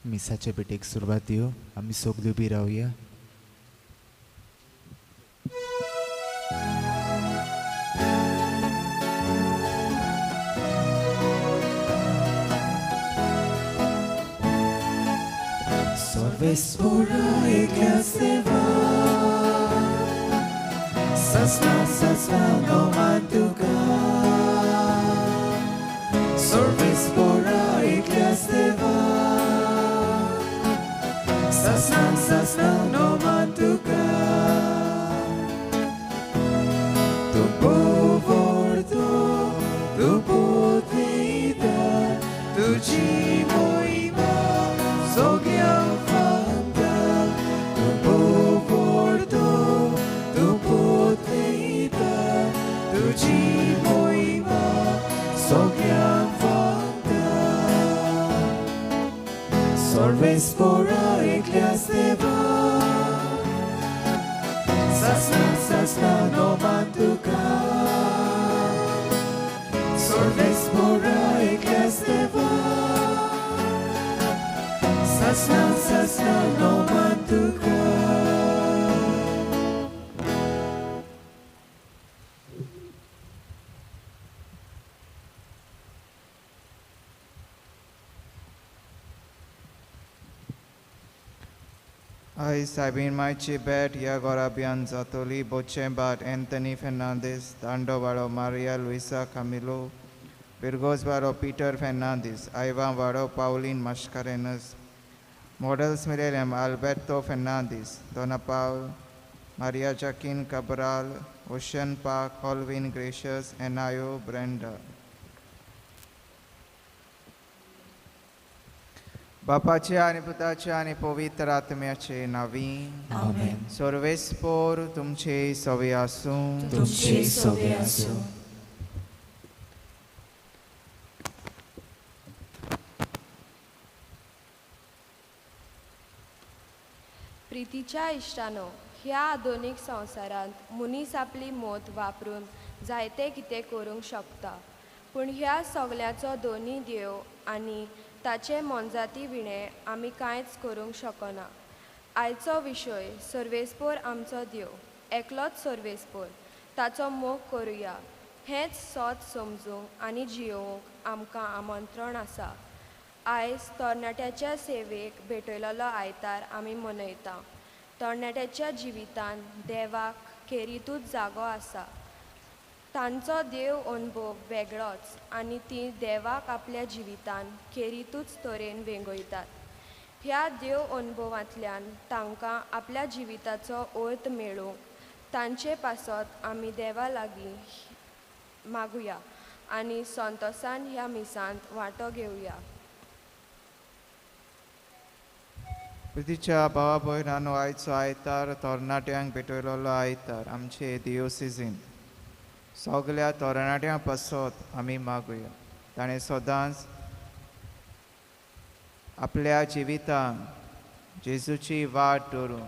मिसाचे भेटेक सुरवात दियो. आमी सगळीं उबी रावया. Service por se va, sasna sasna no mantuka. Service por se va, sasna sasna no mantuka. Tu povorto, tu potita, tu chimoima, sogya. Service por va, sasna sasna no mantuka. Service por va, sasna sasna no mantuka. आयज सायबीन मायची भेट ह्या गोराबियान जातोली. बोचें बाट Anthony Fernandes, Dandowado Maria Luisa Camilo, Pirgojwado Peter Fernandes, Aivaowado Pauline Mascarenhas, models मिलेलम Alberto Fernandes, Dona Paula, Maria Joaquin Cabral, Ocean Park, Holvin Gracious, Enayo Brenda. बापाचे आनी पुताचे आनी पवित्र आत्म्याचे नावी आमेन. सर्वेस्पोर तुमचे सवे आसूं. तुमचे सवे आसूं. प्रितीच्या इश्टानो, ह्या आधुनीक संवसारांत मनीस आपली मत वापरून जायते कितें करूंक शकता, पूण ह्या सगळ्याचो दोनी देव आनी ताचे मोनजाती विणें आमी कांयच करूंक शकना. आयचो विशय सर्वेस्पोर आमचो देव, एकलोच सर्वेस्पोर, ताचो मोग करुया हेंच सोत समजूंक आनी जियोवंक आमकां आमंत्रण आसा. आयज तरणाट्याच्या सेवेक भेटयलेलो आयतार आमी मनयता. तरणाट्याच्या जिवितांत देवाक खेरीतूच जागो आसा. तांचो देव अनुभव वेगळोच आनी ती देवाक आपल्या जिवितान खेरीतूच तरेन वेंगयतात. ह्या देव अनुभवांतल्यान तांकां आपल्या जिविताचो अर्थ मेळूंक तांचे पासत आमी देवा लागीं मागुया आनी संतोसान ह्या मिसांत वांटो घेवया. प्रितीच्या भावा भयणांनो, आयचो आयतार तरणाट्यांक भेटयलेलो आयतार. आमचे दियोसिजींत सगळ्या तरणाट्यां पासत आमी मागुया. ताणें सदांच आपल्या जिवितांत जेजूची वाट धरून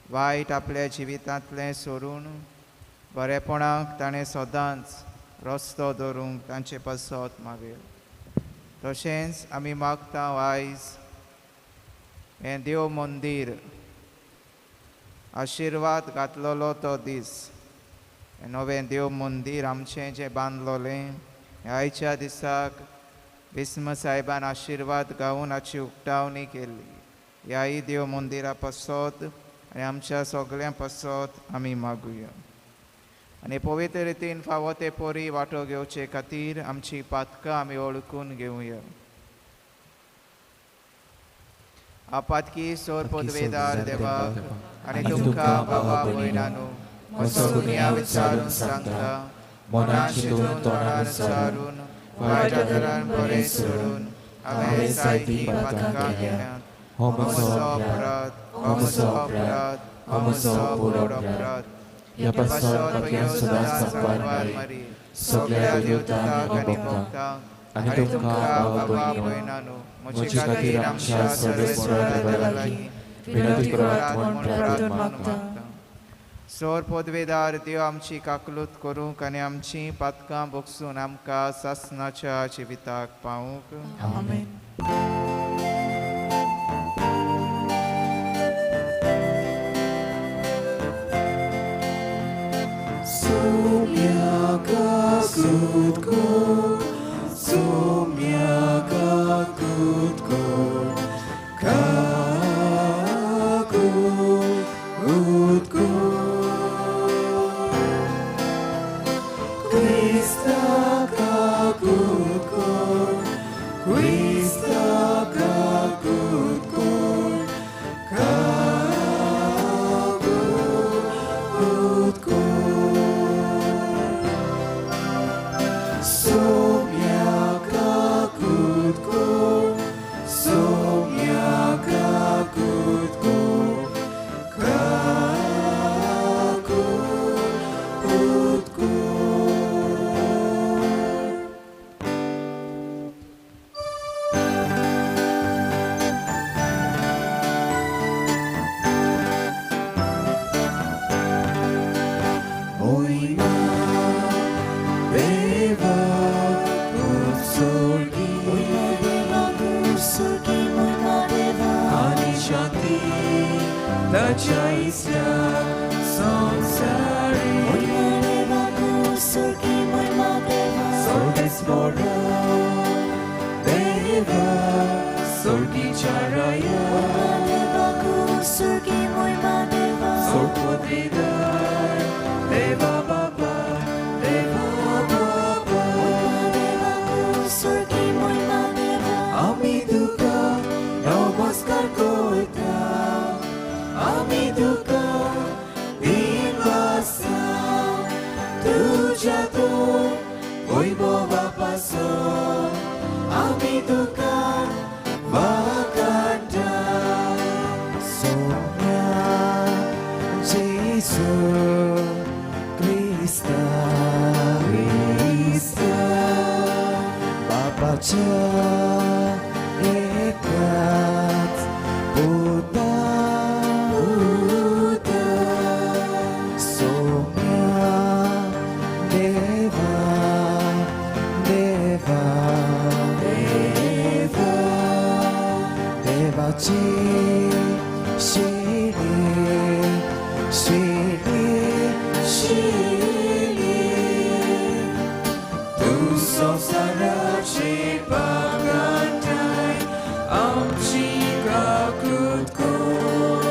वायट आपल्या जिवितांतलें सोडून बरेपणाक ताणें सदांच रस्तो धरूंक तांचे पासत मागुया. तशेंच आमी मागता आयज हें देव मंदीर आशिर्वाद घातलेलो तो दीस, नवें देव मंदीर आमचें जें बांदलोलें, आयच्या दिसाक भीष्म साहेबान आशिर्वाद गावन हाची उक्तावणी केल्ली. ह्याय देव मंदिरा पासत आनी आमच्या सगळ्यां पासत आमी मागुया. आनी पवित्र रितीन फावो ते परी वांटो घेवचे खातीर आमची पातकां आमी वळखून घेवया. आपातकी सोर पदवेदार देवाक आनी तुमकां बाबा भयणांनो म्हजो गुन्यांव विचारून सांगता, मनान चिंतून तोंडान सारून वायट आदारान बरें सोडून हांवें जायतीं पातकां केल्यांत. हो म्हजो अपराध, हो म्हजो अपराध, हो म्हजो व्हड अपराध. ह्या पासत म्हगेल सदांच सांगपार मारी, सगळ्या देवतांक आनी भक्तांक आनी तुमकां बाबा भयणांनो म्हजे खातीर आमच्या सर्वेस्परा देवा लागीं विनंती करात म्हूण प्रार्थना मागता. सोर पदवेदार देव आमची काकलूत करूंक आनी आमची पातकां भोगसून आमकां सासणाच्या जिविताक पावूंक. आमेन. Kakutko, Sumya kakutko, kakutko. Krista kakutko, Krista kakutko, kakutko. Sumya kakutko, Sumya kakutko, kakutko. Oima deva kutsorgi, Oima deva kutsorgi, oima deva. Ani shanti tacha isya samsari. Oima deva kutsorgi, oima deva. Sarvesvara deva sorgi charaya. Oima deva kutsorgi, oima deva. Sorpodridar deva baba, deva baba. Oima deva kutsorgi, oima deva. আমি দুকা নমস্কার করতাম, আমি দুকা দিবাসা thuja তো হইব বাপাস, আমি দুকা বাকান্ডা। Sonia Jesu Krista, Krista बापाच्या एकाच पुता, पुता. सोम्या देवा, देवा, देवा देवाची शिरी, शिरी, शिरी. तू संसाराचे पाकांठाय आमची काकूत कर.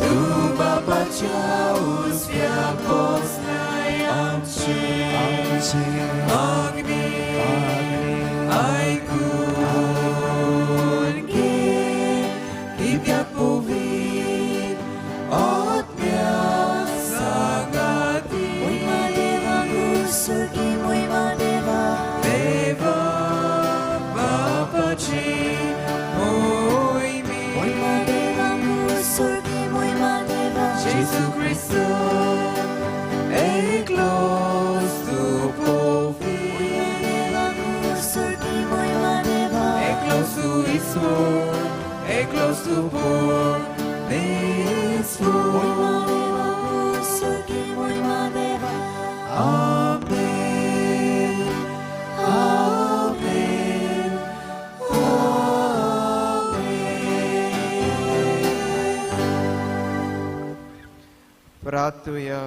तू बापाच्या उजव्या बसलाय आमचे आमचे मागणी मागणी आयकून घे, कित्याक पवित्र आत्म्या सांगाती. Oima deva kutsorgi, oima deva. देवा बापाची मोहिमी. Oima deva kutsorgi, oima deva. Jesu Cristo eklos tu povi. Oima deva kutsorgi, oima deva. Eklos tu isvor, eklos tu por nisvor. Oima deva kutsorgi, oima deva. Amen, amen, amen. प्रार्थुया.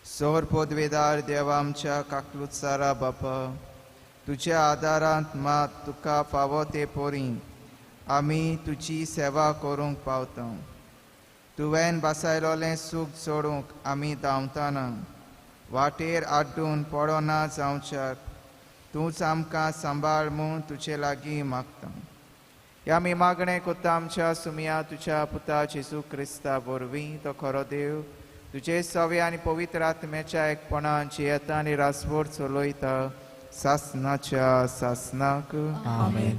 सोर पदवेदार देवा आमच्या काकलुत्सारा बापा, तुज्या आदारांत मात तुका फावो ते पोरी आमी तुजी सेवा करूंक पावता. तुवें बसायलोलें सूख सोडूंक आमी धांवतना वाटेर आड्डून पडना जावच्याक तूंच आमकां सांबाळ म्हूण तुजे लागीं मागता. ह्या आमी मागणें कोत्ता आमच्या सुमया तुज्या पुता जेजू क्रिस्ता वरवीं, तो खरो देव तुजे सवे आनी पवित्र आत्म्याच्या एकपणान जियेता आनी रासभर चलयता सासनाच्या सासनाक. आमेन.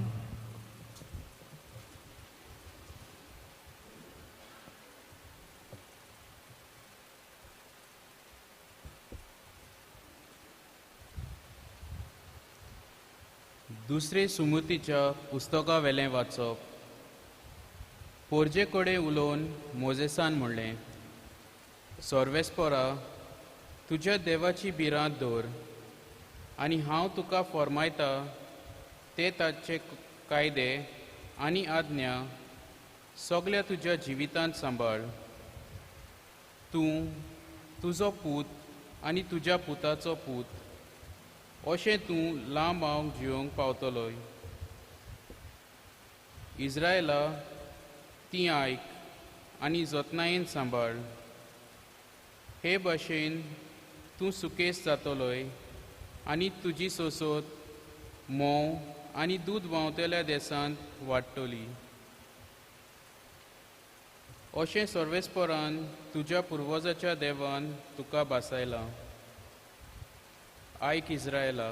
दुसरे सुमतीच्या पुस्तकावेलें वाचप. पोरजे कडेन उलोवन मोजेसान म्हणलें, सोर्वेस्पोरा, तुज्या देवाची भिरांत दवर आनी हांव तुका फॉर्मायता ते ताचे कायदे आनी आज्ञा सगल्या तुज्या जिवितांत सांबाळ. तूं तुजो पूत आनी तुज्या पुताचो पूत अशें तूं लांब हांव जियोंक पावतलोय. इज्रायला, ती आयक आनी जतनायेन सांबाळ. हे भाशेन तूं सुकेस जातलोय आनी तुजी सोसोत म्होंव आनी दूद व्हांवतल्या देसांत वाडटली. अशें सर्वेस्परान तुज्या पुर्वजाच्या देवान तुका भासायलां. आयक इज्रायला,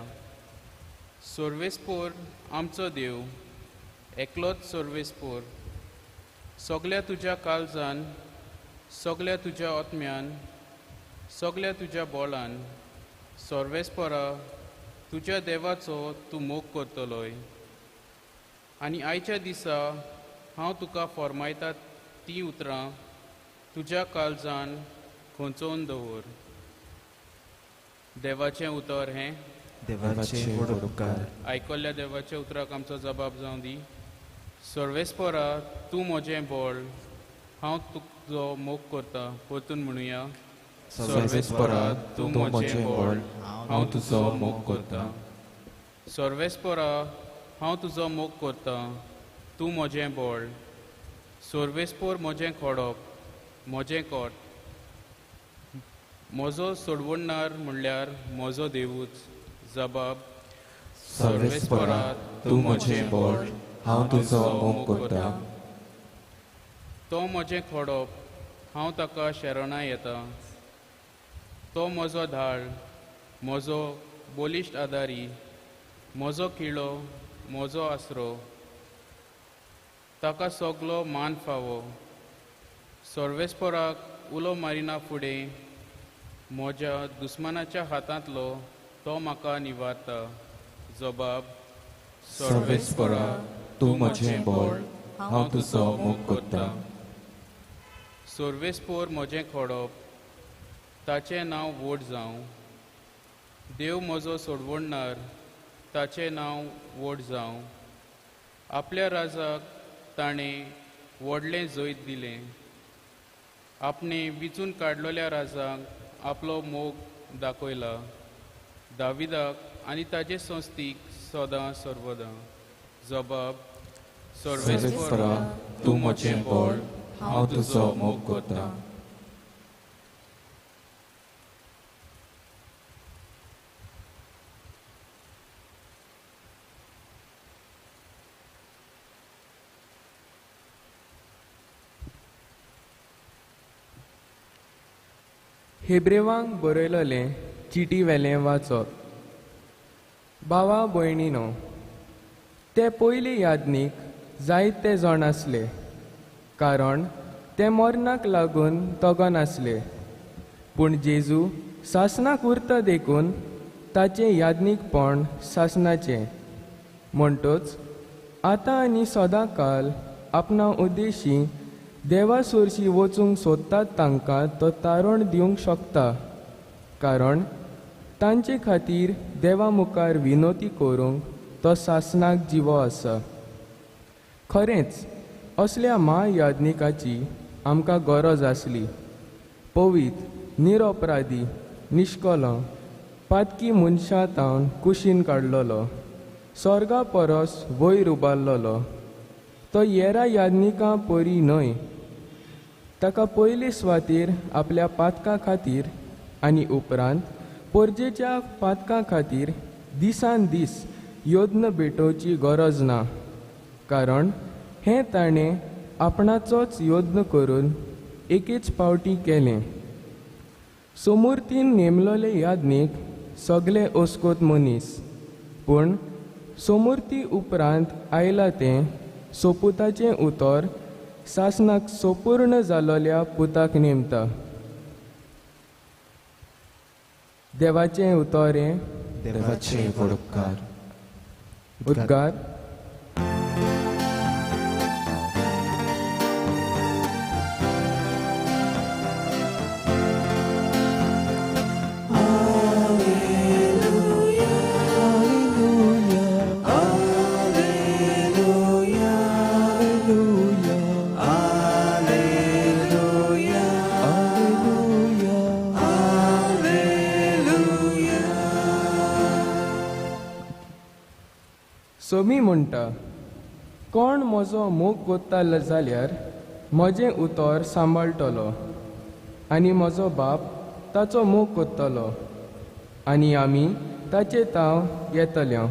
सर्वेस्पोर आमचो देव एकलोच सर्वेस्पोर. सगल्या तुज्या काळजान, सगल्या तुज्या आत्म्यान, सगल्या तुज्या बोलान सर्वेस्परा तुज्या देवाचो तूं मोग करतलोय. आनी आयच्या दिसा हांव तुका फॉर्मायता ती उतरां तुज्या काळजान खोंचोवन दवर. देवाचें उतर हें. देवाचे व्हड उपकार. आयकल्ल्या देवाच्या उतराक आमचो जबाब जावं दी. सर्वेस्परा तूं म्हजें बळ, हांव तुजो मोग करता. परतून म्हणुया. सर्वेस्परा तूं म्हजें बळ, हांव तुजो मोग करता. सर्वेस्परा हांव तुजो मोग करता, तूं म्हजें बळ. सर्वेस्पोर म्हजें खोडप, म्हजें कोट, म्हजो सोडवणदार म्हणल्यार म्हजो देवूच. जबाब. सर्वेस्परा तूं म्हजें बळ, हांव तुजो मोग करता. तो म्हजें खोडप, हांव ताका शरणां येता. तो म्हजो धाळ, म्हजो बलिश्ट आदारी, म्हजो किळो, म्हजो आसरो. ताका सगलो मान फावो. सर्वेस्पराक उलो मारिना फुडें म्हज्या दुस्मानाच्या हातांतलो तो म्हाका निवारता. जबाब. सर्वेस्परा तूं म्हजें बळ, हांव तुजो मोग करता. सर्वेस्पोर म्हजें खोडप, ताचें नांव व्हड जावं. देव म्हजो सोडवणदार, ताचें नांव व्हड जावं. आपल्या राजाक ताणें व्हडलें जैत दिलें. आपणें विचून काडलेल्या राजाक आपलो मोग दाखयला. दाविदाक आनी ताजे संस्थीक सदां सर्वदां. जबाब. सर्वेस्परा तूं म्हजें बळ, हांव तुजो मोग करता. हेब्रेवांक बरयलेलें चिटी वेलें वाचप. भावा भयणीनो, ते पयली यादनीक जायते जाण आसले, कारण ते मरणाक लागून तगनासले. पूण जेजू सासणाक उरता देखून ताचें यादनीकपण सासणाचें. म्हणटच आतां आनी सदां काल आपणा उद्देशी देवा सोरशी वचूंक सोदतात तांकां तो तारण दिवंक शकता, कारण तांचे खातीर देवा मुखार विनोती करूंक तो सासणाक जिवो आसा. खरेंच असल्या म्हायाज्ञिकाची आमकां गरज आसली. पवीत, निरपराधी, निश्कलं, पातकी मनशां तावन कुशीन काडलेलो, स्वर्गा परस वयर उबारलेलो. तो येरा याज्ञिकां परी न्हय. ताका पयले सुवातेर आपल्या पातकां खातीर आनी उपरांत परजेच्या पातकां खातीर दिसान दीस यत्न भेटोवची गरज ना, कारण हें ताणें आपणाचोच यत्न करून एकेच पावटी केलें. सोमुर्तीन नेमलोले याज्ञीक सगळे ओस्कोत मनीस, पूण सोमुर्ती उपरांत आयला तें सोपुताचें उतर सासणाक सोपूर्ण जालोल्या पुताक नेमता. देवाचें उतर हें. देवाचे व्हड उपकार. उद्गार. Alleluia, Alleluia, Alleluia, म्हणटा, कोण म्हजो मोग कोत्ता जाल्यार म्हजें उतर सांबाळटलो आनी म्हजो बाप ताचो मोग कोत्तलो आनी आमी ताचे ताव येतले.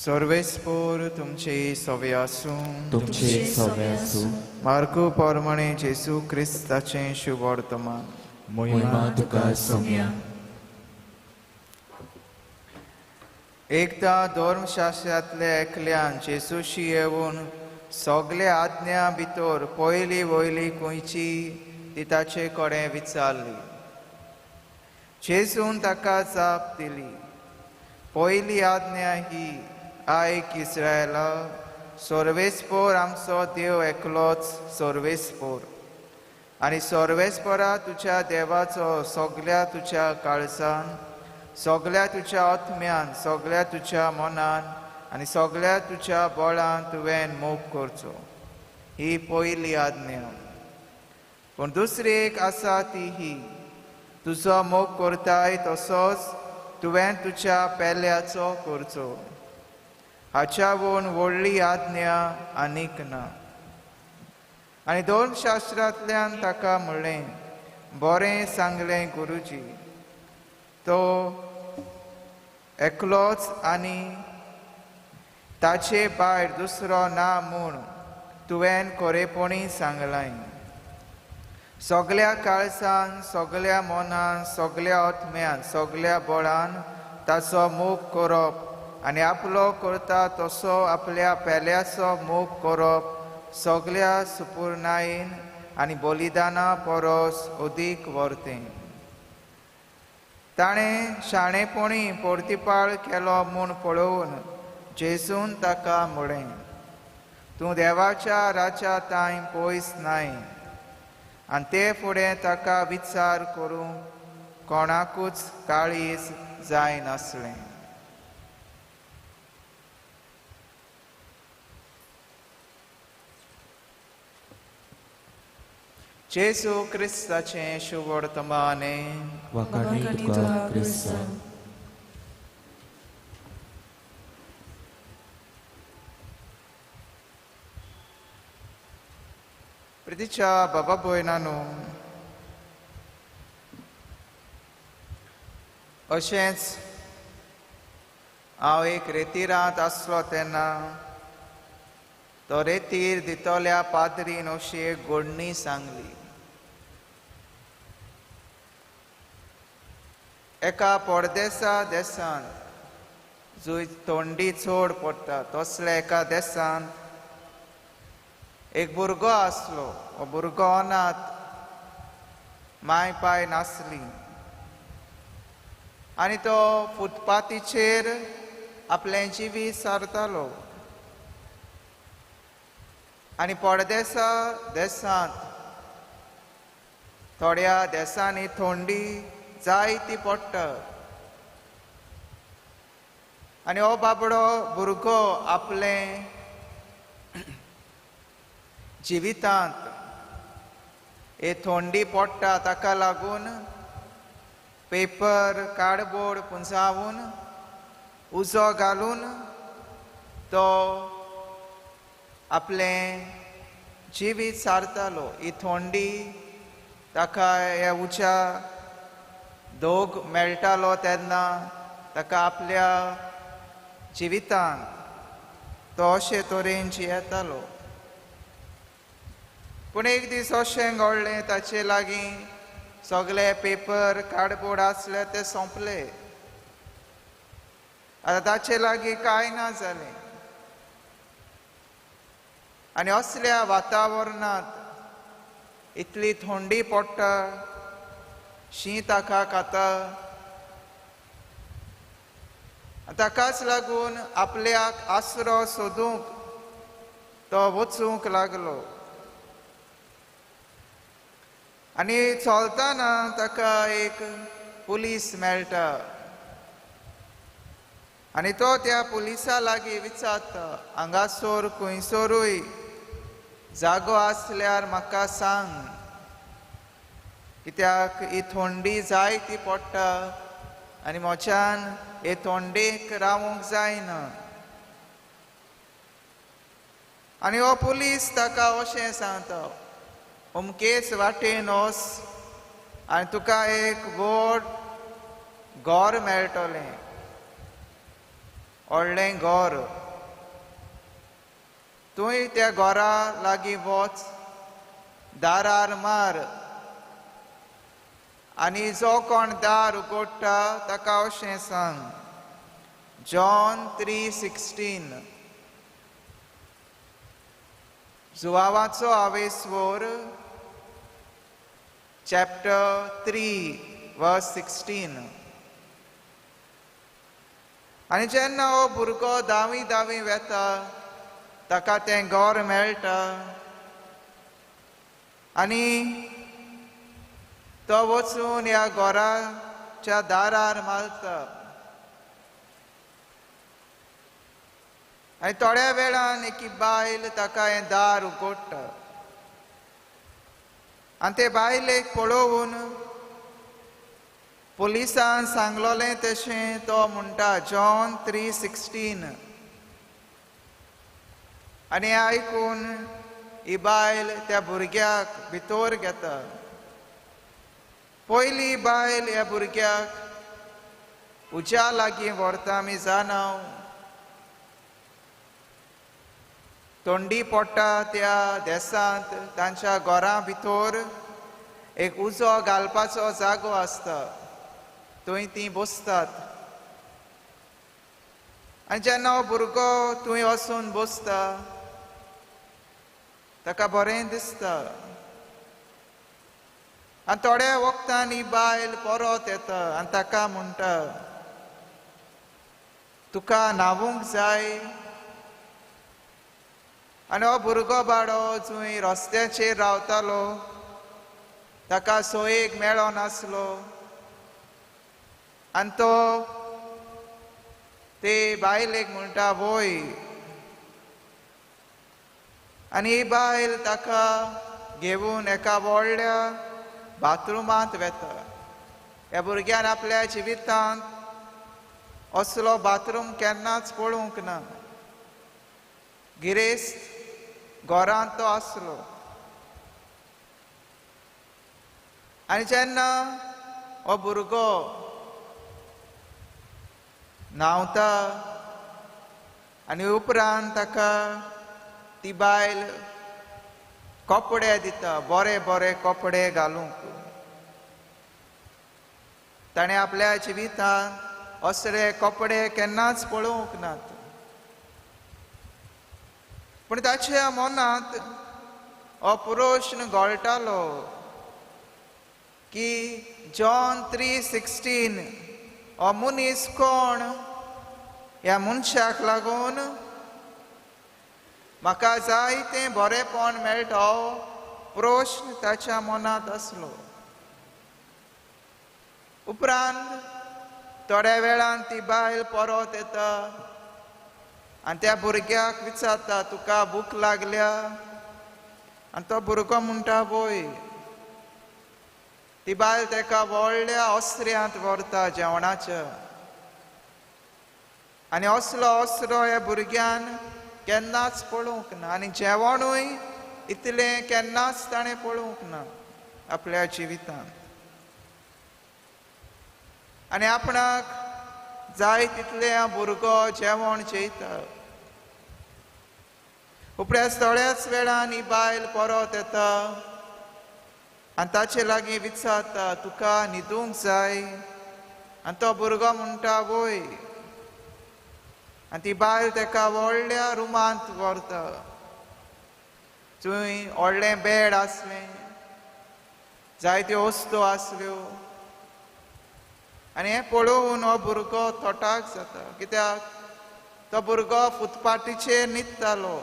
सर्वेस्पोर तुमचे सवे आसूं. तुमचे सवे आसूं. मार्कू पोरमणे जेसू क्रिस्ताचें शुभवर्तमान. मोहिमा तुका सोम्या. एकदां धर्मशास्त्रांतल्या एकल्यान जेसूशी येवन सगल्या आज्ञा भितर पयली वयली खंयची ती ताचे कडेन विचारली. जेसून ताका जाप दिली, पयली आज्ञा ही, आयक इस्रायला, सर्वेस्पोर आमचो देव एकलोच सर्वेस्पोर, आनी सर्वेस्पोरा तुज्या देवाचो सगल्या तुज्या काळजान, सगल्या तुज्या आत्म्यान, सगल्या तुज्या मनान आनी सगल्या तुज्या बळान तुवें मोग करचो. ही पयली आज्ञा. पूण दुसरी एक आसा ती ही, तुजो मोग करताय तसोच तुवें तुज्या पेल्याचो करचो. हाच्यावून व्हडली आज्ञा आनीक ना. आनी दोन शास्त्रांतल्यान ताका म्हणलें, बरें सांगलें गुरुजी, तो एकलोच आनी ताचे भायर दुसरो ना म्हूण तुवें खरेपणी सांगलां. सगल्या काळजान, सगल्या मनान, सगल्या आत्म्यान, सगल्या बळान ताचो मोग करप आनी आपलो करता तसो आपल्या पेल्याचो मोग करप सगल्या सुपुर्णायेन आनी बलिदाना परस अदीक व्हरतें. ताणें शाणेपणी पोर्तिपाळ केलो म्हूण पळोवन जेसून ताका म्हळें, तूं देवाच्या राजा तांय पयस नाय. आनी ते फुडें ताका विचार करूंक कोणाकूच काळीज जायनासलें. जेसू क्रिस्ताचें शुभवर्तमाने. वाखाणी तुका क्रिस्ता. प्रितीच्या बाबा भयणांनो, अशेंच हांव एक रेतिरांत आसलो तेन्ना तो रेतीर दितल्या पाद्रीन अशी एक गोडणी सांगली. एका परदेसा देशांत जंय थंडी चड पडटा तसल्या एका देशांत एक भुरगो आसलो. हो भुरगो अनाथ, माय पाय नासली आनी तो फुटपाथीचेर आपलें जिवीत सारतालो. आनी परदेसा देशांत थोड्या देशांनी थंडी जायती पडटा आनी हो बाबडो भुरगो आपलें जिवितांत हे थंडी पडटा ताका लागून पेपर कार्डबोर्ड पुंजावन उजो घालून तो आपलें जिवीत सारतालो. ही थंडी ताका ह्या उच्या दोग मेळटालो तेन्ना ताका आपल्या जिवितांत तो अशे तरेन जियेतालो. पूण एक दीस अशें घडलें, ताचे लागीं सगळे पेपर कार्डबोर्ड आसले ते सोंपले. आतां ताचे लागीं कांय ना जालें. आनी असल्या वातावरणांत इतली थंडी पडटा, शीं ताका खाता, ताकाच लागून आपल्याक आसरो सोदूंक तो वचूंक लागलो. आनी चलतना ताका एक पुलीस मेळटा आनी तो त्या पुलिसा लागीं विचारता, हांगासर खंयसरूय जागो आसल्यार म्हाका सांग, कित्याक ही थंडी जायती पडटा आनी म्हज्यान हे थंडेक रावूंक जायना. आनी हो पुलीस ताका अशें सांगता, अमकेच वाटेन वच आनी तुका एक व्हड घर मेळटलें, व्हडलें घर. तूंय त्या घरा लागीं वच, दारार मार आनी जो कोण दार उगडटा ताका अशें सांग, जॉन 3:16, जुवावाचो आवेस्वर चॅप्टर 3 वर्स 16. आनी जेन्ना हो भुरगो दावी दावी वेता ताका तें घर मेळटा आनी तो वचून ह्या घराच्या दारार मारता आनी थोड्या वेळान एकी बायल ताका हें दार उगडटा आनी ते बायलेक पळोवन पुलिसान सांगलोलें तशें तो म्हणटा, जॉन 3:16. आनी आयकून ही बायल त्या भुरग्याक भितर घेता. पयली बायल ह्या भुरग्याक उज्या लागीं व्हरता. आमी जाणा थंडी पडटा त्या देसांत तांच्या घरां भितर एक उजो घालपाचो जागो आसता, थंय तीं बसतात. आनी जेन्ना हो भुरगो थंय वचून बसता ताका बरें दिसता. आनी थोड्या वखदान ही बायल परत येता आनी ताका म्हणटा, तुका न्हावूंक जाय. आनी हो भुरगो बाडो जंय रस्त्याचेर रावतालो ताका सोयेक मेळनासलो आनी तो ते बायलेक म्हणटा वय. आनी ही बायल ताका घेवन एका व्हडल्या बाथरुमांत वेता. ह्या भुरग्यान आपल्या जिवितांत असलो बाथरूम केन्नाच पळोवंक ना. गिरेस्त घरांत तो आसलो. आनी जेन्ना हो भुरगो न्हांवता आनी उपरांत ताका ती बायल कपडे दिता, बरे बरे कपडे घालूंक. ताणें आपल्या जिवितांत असले कपडे केन्नाच पळोवंक नात. पूण ताच्या मनांत हो प्रश्न गळटालो की जॉन 3:16 हो मनीस कोण? ह्या मनशाक लागून म्हाका जाय तें बरेंपण मेळटा, प्रश्न ताच्या मनांत आसलो. उपरांत थोड्या वेळान ती बायल परत येता आनी त्या भुरग्याक विचारता, तुका भूक लागल्या? आनी तो भुरगो म्हणटा वय. ती बायल ताका व्हडल्या ओसऱ्यांत व्हरता जेवणाच्या आनी असलो ओसरो ह्या भुरग्यान केन्नाच पळोवंक ना आनी जेवणूय इतलें केन्नाच ताणें पळोवंक ना आपल्या जिवितांत. आनी आपणाक जाय तितलें भुरगो जेवण जेयता. उपरांत थोड्याच वेळान ही बायल परत येता आनी ताचे लागीं विचारता, तुका न्हिदूंक जाय? आनी तो भुरगो म्हणटा वय. आनी ती बायल ताका व्हडल्या रुमांत व्हरता, थंय व्हडलें बेड आसलें, जायत्यो वस्तू आसल्यो. आनी हें पळोवन हो भुरगो थोटाक जाता, कित्याक तो भुरगो फुटपाटीचेर न्हिदतालो,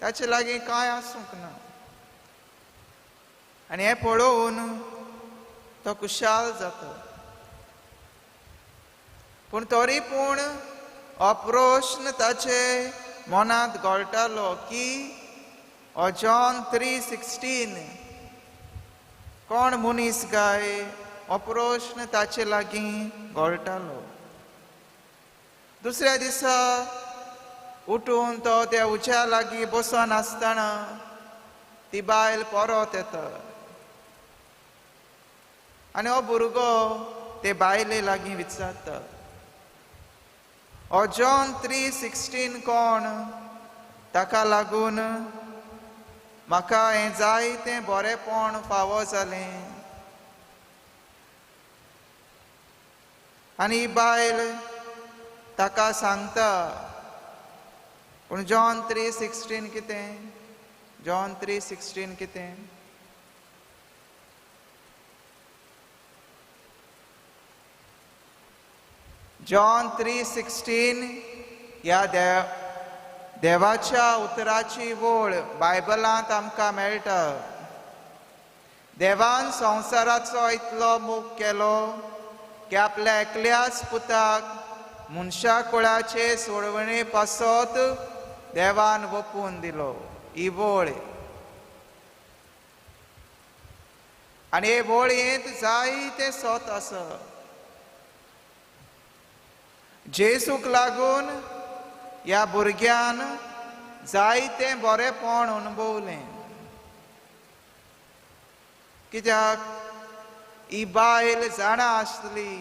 ताचे लागीं कांय आसूंक ना. आनी हें पळोवन तो खुशाल जाता. पूण तरी पूण हो प्रश्न ताचे मनांत घोळटालो की हो जॉन 3:16 कोण मनीस काय, हो प्रश्न ताचे लागीं घोळटालो. दुसऱ्या दिसा उठून तो त्या उज्या लागीं बसून आसतना ती बायल परत येता आनी हो भुरगो ते बायले लागीं विचारता, हो जॉन 3:16 कोण, ताका लागून म्हाका हें जायतें बरेंपण फावो जालें. आनी ही बायल ताका सांगता, पूण जॉन 3:16 कितें, जॉन 3:16 कितें, जॉन 3:16 ह्या देवाच्या उतराची वळ बायबलांत आमकां मेळटा. देवान संवसाराचो इतलो मोग केलो की आपल्या एकल्याच पुताक मनशा कुळाचे सोडवणे पासत देवान वपून दिलो. ही वळ आनी हे वळयेंत जायतें सत आसा. जेजूक लागून ह्या भुरग्यान जायतें बरेंपण अणभवलें. कित्याक ही बायल जाणा आसली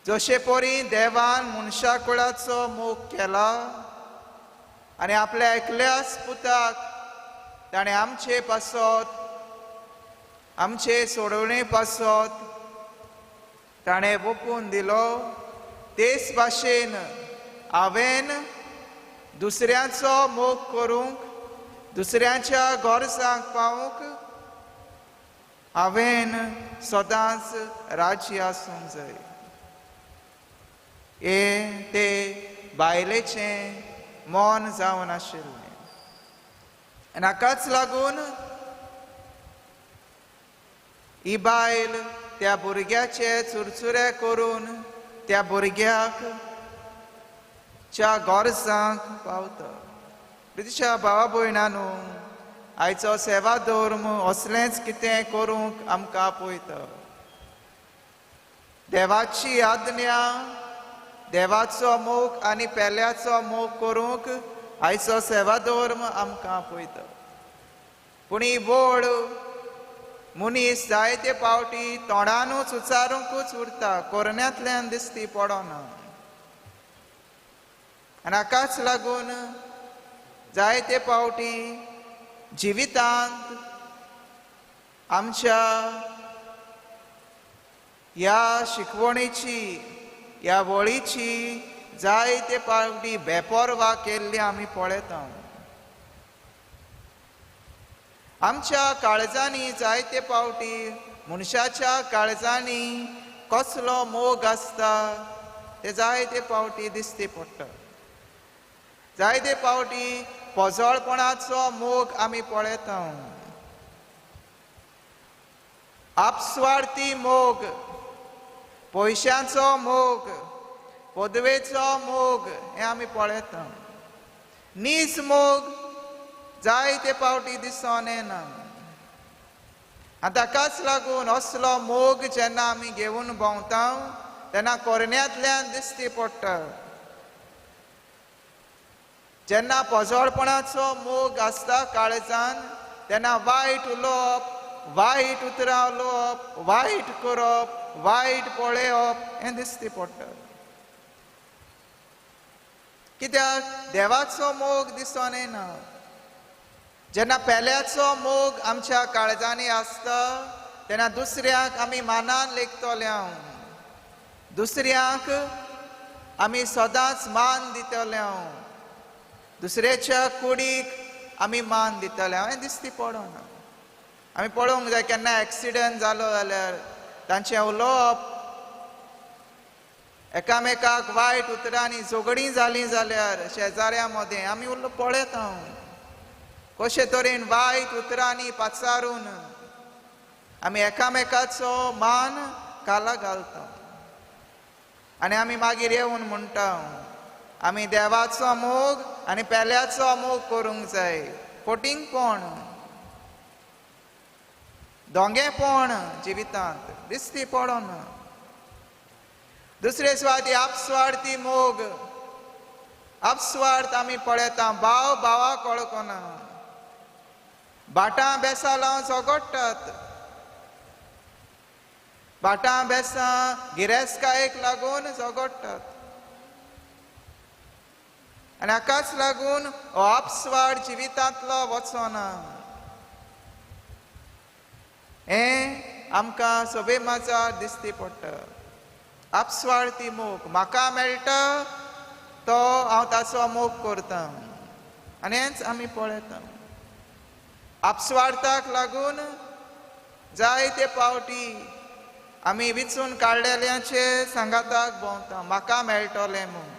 जशे परी देवान मनशा कुळाचो मोग केला आनी आपल्या एकल्याच पुताक ताणें आमचे पासत, आमचे सोडवणे पासत ताणें वपून दिलो, तेच भाशेन हांवें दुसऱ्यांचो मोग करूंक, दुसऱ्यांच्या गरजांक पावूंक हांवें सदांच राजी आसूंक जाय. हें ते बायलेचें मन जावन आशिल्लें आनी हाकाच लागून ही बायल त्या भुरग्याचे चुरचुरे करून त्या भुरग्याक च्या गरजांक पावता. प्रितीच्या भावा भयणांनो, आयचो सेवा धर्म असलेंच कितें करूंक आमकां आपयता. देवाची आज्ञा, देवाचो मोग आनी पेल्याचो मोग करूंक आयचो सेवा धर्म आमकां आपयता. पूण ही वळ मनीस जायते पावटी तोंडानूच उच्चारूंकूच उरता, कोरण्यांतल्यान दिसती पडना. आनी हाकाच लागून जायते पावटी जिवितांत आमच्या ह्या शिकवणेची, ह्या वळीची जायते पावटी बेपर्वा केल्ली आमी पळयता. आमच्या काळजांनी जायते पावटी मनशाच्या काळजांनी कसलो मोग आसता ते जायते पावटी दिसती पडटा. जायते पावटी पोजळपणाचो मोग आमी पळयता, आपस्वार्थी मोग, पयशांचो मोग, पदवेचो मोग हें आमी पळयता. नीज मोग जायते पावटी दिसून येना. आनी ताकाच लागून असलो मोग जेन्ना आमी घेवन भोंवता तेन्ना कोरण्यांतल्यान दिसती पडटा. जेन्ना पोजळपणाचो मोग आसता काळजान तेन्ना वायट उलोवप, वायट उतरां उलोवप, वायट करप, वायट पळोवप हें दिसती पडटा. कित्याक देवाचो मोग दिसून येना. जेन्ना पेल्याचो मोग आमच्या काळजांनी आसता तेन्ना दुसऱ्यांक आमी मानान लेखतले, दुसऱ्यांक आमी सदांच मान दितले, दुसऱ्याच्या कुडीक आमी मान दितले. हांवें दिसती पडना. आमी पळोवंक जाय केन्ना एक्सिडंट जालो जाल्यार तांचें उलोवप, एकामेकाक वायट उतरांनी झगडीं जालीं जाल्यार शेजाऱ्यां मदें आमी उलो पळयता. कशे तरेन वायट उतरांनी पाचारून आमी एकामेकाचो मान काला घालता आनी आमी मागीर येवन म्हणटा आमी देवाचो मोग आनी पेल्याचो मोग करूंक जाय. फटींगपण, दोंगेपण जिवितांत दिसती पडना. दुसरे सुवाती आपस्वार्थी मोग, आपस्वार्थ आमी पळयता. भाव भावाक वळखना, भाटां बेसां लावन झगडटात, भाटां बेसां गिरेस्तकायेक लागून झगडटात आनी हाकाच लागून हो आपस्वार्थ जिवितांतलो वचना. हें आमकां सभे माजार दिसती पडटा. आपस्वार्थी मोग, म्हाका मेळटा तो हांव ताचो मोग करता आनी हेंच आमी पळयता. आपस्वार्थाक लागून जायते पावटी आमी विचून काडलेल्यांचे सांगाताक भोंवता, म्हाका मेळटलें म्हूण.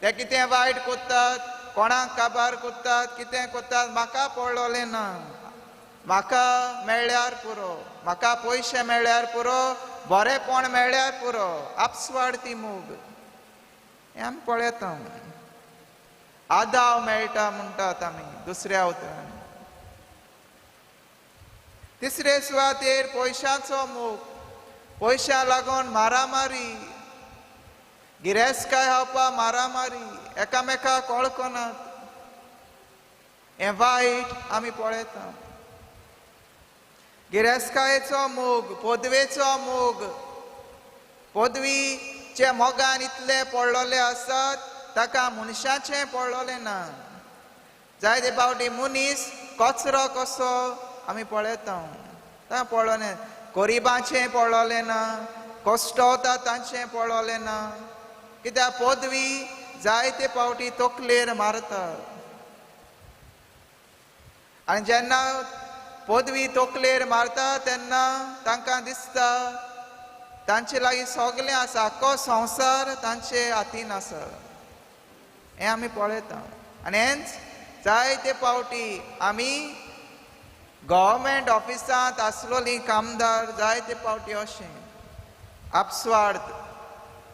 ते कितें वायट करतात, कोणाक काबार करतात, कितें करतात, म्हाका पडलेलें ना, म्हाका मेळ्ळ्यार पुरो, म्हाका पयशे मेळ्ळ्यार पुरो, बरेंपण मेळ्ळ्यार पुरो. आपस्वार्थी मोग हें आमी पळयता. आदाव मेळटा म्हणटात आमी दुसऱ्या उतरान. तिसरे सुवातेर पयशांचो मोग, पयशां लागून मारामारी, गिरेस्तकाय हावपा मारामारी, एकामेकाक वळखनात. हें वायट आमी पळयता. गिरेस्तकायेचो मोग, पदवेचो मोग, पदवीचे मोगान इतले पडलेले आसात ताका मनशाचें पडलेलें ना. जायते फावटी मनीस कचरो कसो आमी पळयता, ताका पडलेलें, गरिबांचें पडलेलें ना, कश्टवता तांचें पडलेलें ना. कित्याक पदवी जायते फावटी तकलेर मारता आनी जेन्ना पदवी तकलेर मारता तेन्ना तांकां दिसता तांचे लागीं सगळें आसा, आख्खो संवसार तांचे हातीन आसा. हें आमी पळयता आनी हेंच जायते फावटी आमी गव्हर्मेंट ऑफिसांत आसलोली कामदार जायते फावटी अशें आपस्वार्थ,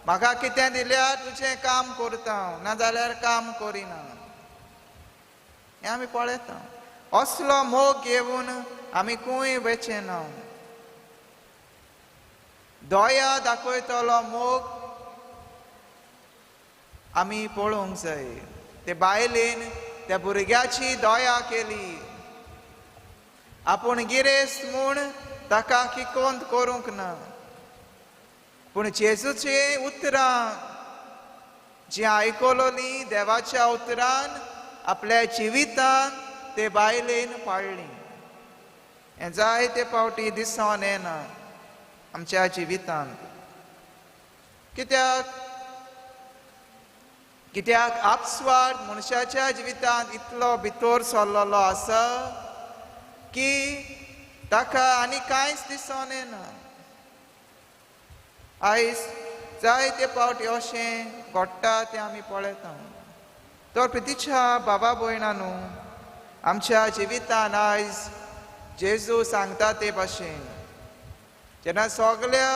म्हाका कितें दिल्यार तुजें काम करता हांव, नाजाल्यार काम करिना. हें आमी पळयता. असलो मोग घेवन आमी खंय वचें ना. दया दाखयतलो मोग आमी पळोवंक जाय. ते बायलेन त्या भुरग्याची दया केली, आपूण गिरेस्त म्हूण ताका किकोंत करूंक ना, पूण जेजूची उतरां जी आयकलोली देवाच्या उतरान आपल्या जिवितान ते बायलेन पाळ्ळी. हें जायते फावटी दिसोन येना आमच्या जिवितांत. कित्याक कित्याक आपस्वार्थ मनशाच्या जिवितांत इतलो भितर सरलेलो आसा की ताका आनी कांयच दिसोन येना. आयज जायते फावटी अशें घडटा तें आमी पळयता. तर प्रितीच्या बाबा भयणां, आमच्या जिवितान आयज जेजू सांगता ते भाशेन, जेन्ना सगळ्या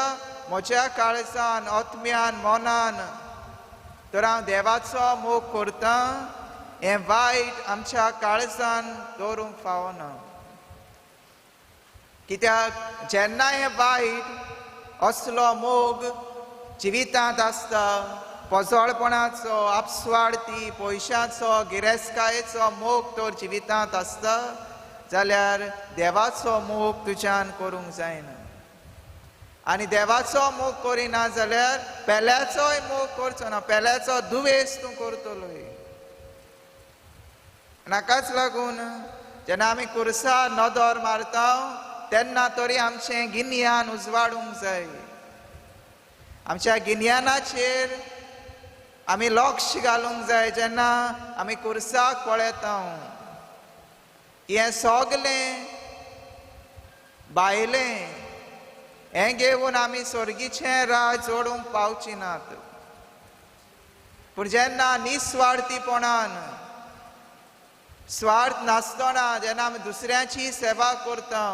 म्हज्या काळजान, आत्म्यान, मनान तर हांव देवाचो मोग करता, हें वायट आमच्या काळजान दवरूंक फावना. कित्याक जेन्ना हें वायट असलो मोग जिवितांत आसता, पोजोळपणाचो, आपस्वार्थी, पयशांचो, गिरेस्तकायेचो मोग तर जिवितांत आसता जाल्यार देवाचो मोग तुज्यान करूंक जायना. आनी देवाचो मोग करिना जाल्यार पेल्याचोय मोग करचो ना, पेल्याचो दुवेस तूं करतलोय. हाकाच लागून जेन्ना आमी कुर्सार नदर मारता तेन्ना तरी आमचें गिन्यान उजवाडूंक जाय. आमच्या गिन्यानाचेर आमी लक्ष घालूंक जाय. जेन्ना आमी कुर्साक पळयता हें सगलें भायलें हें घेवन आमी स्वर्गीचें राज जोडूंक पावची नात. पूण जेन्ना निस्वार्थीपणान स्वार्थ नासतना जेन्ना आमी दुसऱ्यांची सेवा करता,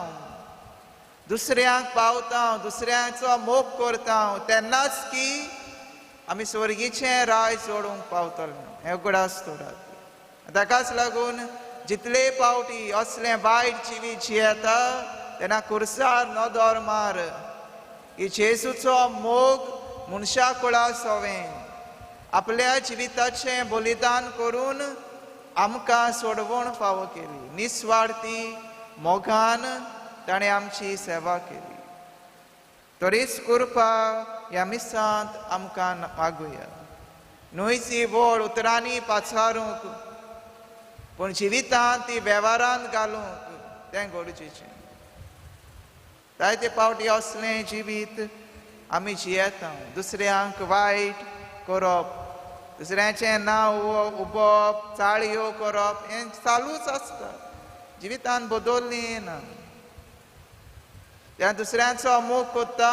दुसऱ्यांक पावता, दुसऱ्यांचो मोग करता, तेन्नाच की आमी स्वर्गीचें राय जोडूंक पावतले हें उगडास दवरात. ताकाच लागून जितले पावटी असलें वायट जिवीत जियेता तेन्ना कुर्सार नदर मार की जेजूचो मोग मनशा कुळा सोवें आपल्या जिविताचें बलिदान करून आमकां सोडवण फावो केली. निस्वार्थी मोगान ताणें आमची सेवा केली. तरीच कृपा ह्या मिसांत आमकां मागुया, न्हय ती व्हड उतरांनी पाचारूंक पूण जिवितांत ती वेव्हारांत घालूंक तें गरजेचें. जायते पावटी असलें जिवीत आमी जियेता, दुसऱ्यांक वायट करप, दुसऱ्यांचें नांव उबोवप, चाळयो करप हें चालूच आसता. जिवितान बदललें ना. त्या दुसऱ्यांचो मोग करता,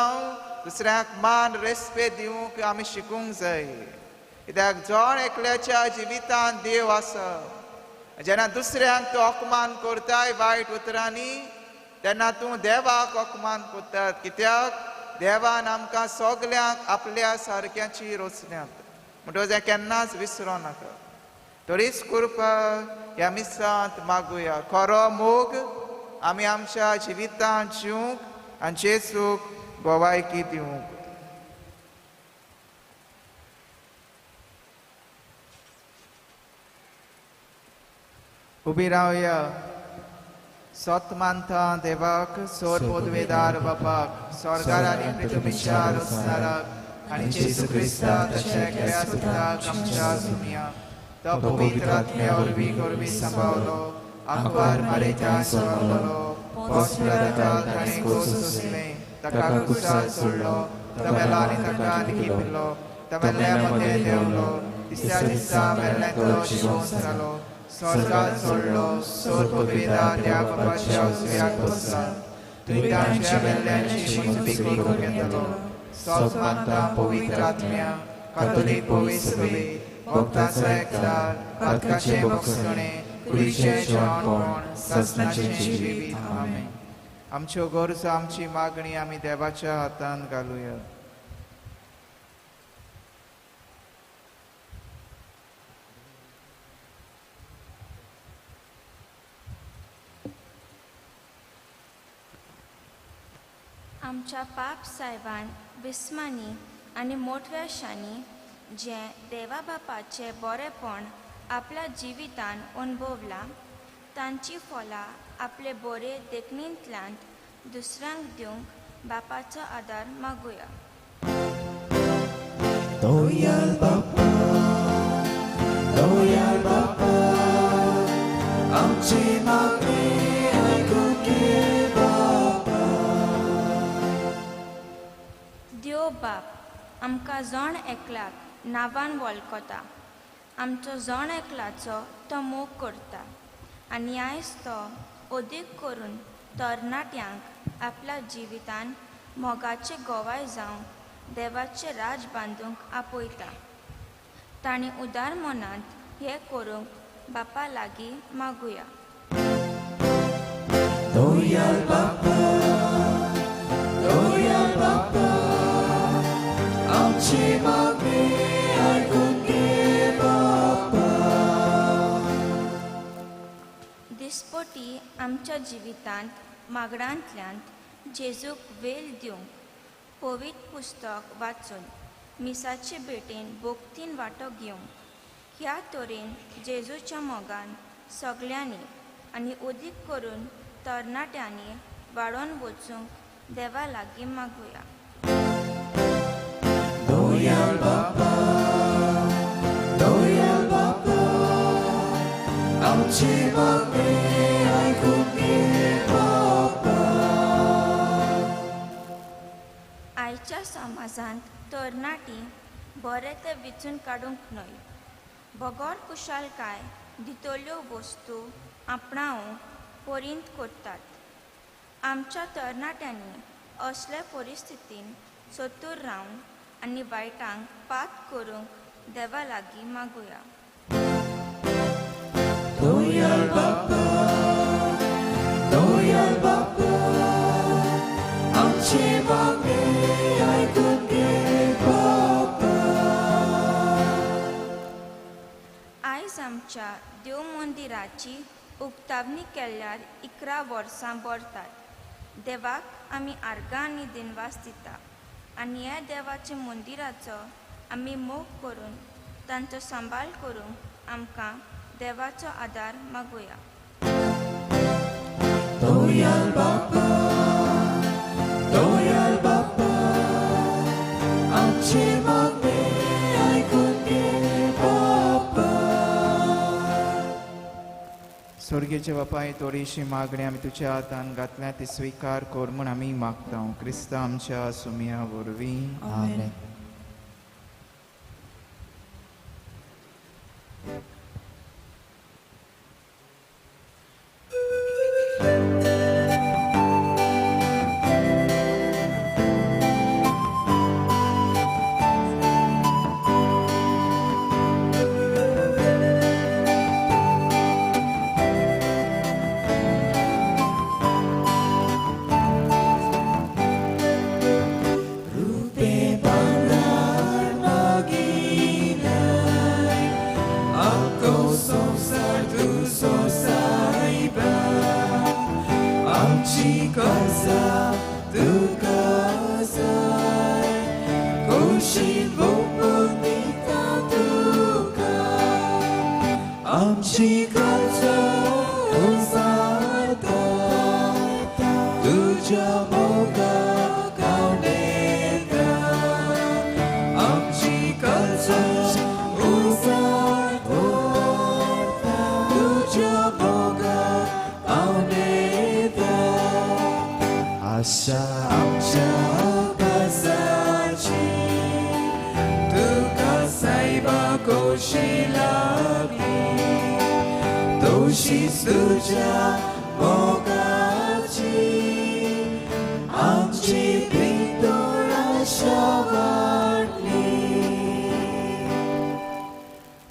दुसऱ्यांक मान रेस्पेद दिवंक आमी शिकूंक जाय. कित्याक जण एकल्याच्या जिवितान देव आसा. जेन्ना दुसऱ्यांक तूं अपमान करताय वायट उतरांनी तेन्ना तूं देवाक अपमान करतात. कित्याक देवान आमकां सगल्यांक आपल्या सारक्याची रचल्यात. म्हणटकच हें केन्नाच विसरूं नाका. तरीच कृपा ह्या मिसांत मागुया. खरो मोग आमी आमच्या जिवितांत जिवंक आनी जेजूक गवायकी दिवंक. उबी रावया. सत मानता देवाक, सोर पदवेदार बापाक, स्वर्गार आनी पृथ्वीच्या रचणाराक आनी जेजू क्रिस्ता तशें एकल्या सुताक आमच्या सुमया तो पवित्र आत्म्या वरवीं गोरवी सांबावलो, आंकवार मारेच्या सोडलो, पोसपिलाताक ताणें खोस सोंसलें, ताका कुर्सार सोडलो, तमेलो आनी ताका लिपिल्लो, तमेल्ल्या मदें देंवलो, तिसऱ्या दिसा मेल्ल्यांतलो जिवोन जालो, स्वर्गार सोडलो, सोर पदवेदार त्या बापाच्या उजव्याक बसला, थंय तांच्या मेल्ल्यांची मजबी करूंक येतलो. सत मानता पवित्र आत्म्या, कातोलीक पवित्र सभे, भक्तांचो एकचार, पातकाचें भोगसणें, कुडीचें जेवणपण, सासणाचें जिवीत. आमेन. आमच्यो गरजो, आमची मागणी आमी देवाच्या हातान घालुया. आमच्या पाप सायबान बिस्मांनी आनी मोटव्याशांनी जें देवा बापाचें बरेंपण आपल्या जिवितान अणभवलां तांची फलां आपले बरे देखणींतल्यान दुसऱ्यांक दिवंक बापाचो आदार मागुया. दयाळ बापा, दयाळ बापा, आमची मागणी आयकून घे बापा. देव बाप आमकां जण एकल्याक नांवान वळखता, आमचो जण एकल्याचो तो मोग करता आनी आयज तो अदीक करून तरणाट्यांक आपल्या जिवितान मोगाचे गवाय जावंक देवाचें राज बांदूंक आपयता. तांणी उदार मनांत हें करूंक बापा लागीं मागुया. दयाळ बापा, दयाळ बापा, आमची मागणी आयकून घे बापा. दिसपटी आमच्या जिवितांत मागडांतल्यान जेजूक वेल दिवंक पवित्र पुस्तक वाचून मिसाचे भेटेन भोक्तीन वांटो घेवंक ह्या तरेन जेजूच्या मोगान सगल्यांनी आनी अदीक करून तरणाट्यांनी वाडोवन वचूंक देवा लागीं मागुया. दयाळ बापा, दयाळ बापा, आमची मागणी आयकून घे बापा. आयच्या समाजांत तरणाटी बरें तें विचून काडूंक न्हय, बगर कुशालकाय दितल्यो वस्तू आपणावंक परींत करतात. आमच्या तरणाट्यांनी असल्या परिस्थितीन चतूर रावन आनी वायटांक पात करूंक देवा लागीं मागुया. दयाळ बापा, दयाळ बापा, आमचे मागणे आयकून घे बापा. आयज आमच्या देव मंदिराची उक्तावणी केल्यार 11 वर्सां भरतात. देवाक आमी आर्गां आनी दिनवास दिता आनी ह्या देवाच्या मंदिराचो आमी मोग करून तांचो सांबाळ करूंक आमकां देवाचो आदार मागुया. दयाळ बापा, दयाळ बापा, आमचे मागणे आयकून घे बापा. स्वर्गीच्या बापाय, थोडीशी मागणी आमी तुज्या हातान घातल्या ती स्विकार कर म्हूण आमी मागता क्रिस्ता आमच्या सुमया वरवीं. आमेन.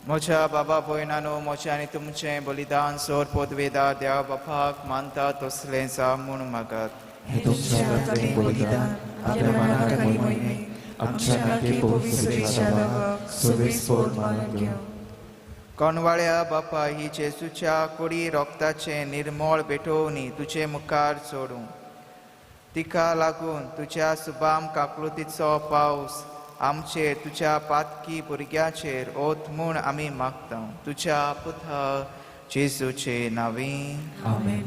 म्हज्या बाबा भयणानो, म्हजें आनी तुमचें बलिदान सोर पोदवेदा देवा बापाक मानता तसलें जावं म्हूण मागात. हें तुमच्या हातांतलें बलिदान आपल्या मनाक आनी मोहिमेक आमच्या नाके पवित्र बाबाक सर्वेस्पोर मानून घेवं. कोणवाळ्या बापा, ही जेजूच्या कुडी रोगताचें निर्मळ भेटोवणी तुजे मुखार सोडूं. तिका लागून तुज्या सुबाम काकळुतीचो पावस आमचेर तुज्या पातकी भुरग्याचेर ओत म्हूण आमी मागता तुज्या पुता जेजूचे नांवी. आमेन.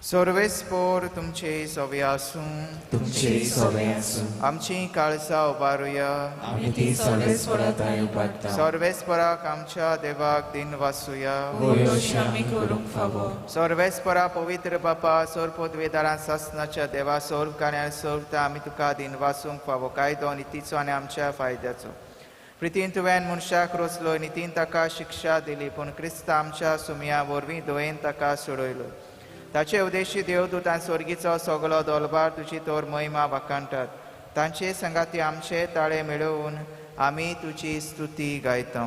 सर्वेस्पोर तुमचे सवे आसूं. तुमचे सवे आसूं. आमची काळसां उबारुया. आमी ती सर्वेस्परा थंय उबारता. सर्वेस्पराक आमच्या देवाक दिन वासुया. होय अशें आमी करूंक फावो. सर्वेस्परा पवित्र बापा, सोर पदवेदारां सासनाच्या देवा, सोर काण्यार सोरता आमी तुका दिन वासूंक फावो. कायदो नितीचो आनी आमच्या फायद्याचो. प्रितीन तुवें मनशाक रोसलो, नितीन ताका शिक्षा दिली, पूण क्रिस्त आमच्या सुमया वरवीं दयेन ताका सोडयलो. ताचे उद्देशी देवदूतान स्वर्गीचो सगलो दोलबार तुजी तोर महिमा वाखाणटात. तांचे संगाती आमचे ताळे मेळोवन आमी तुजी स्तुती गायता.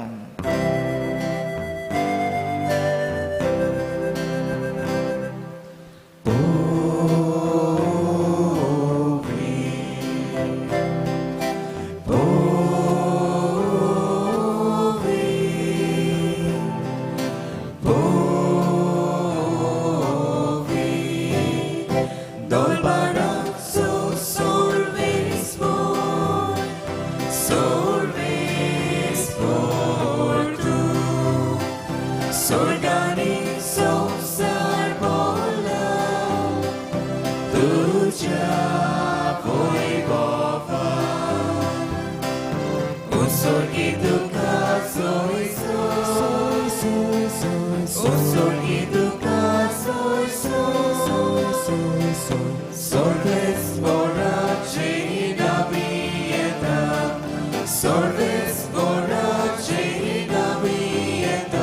Sorves borrace in avieta.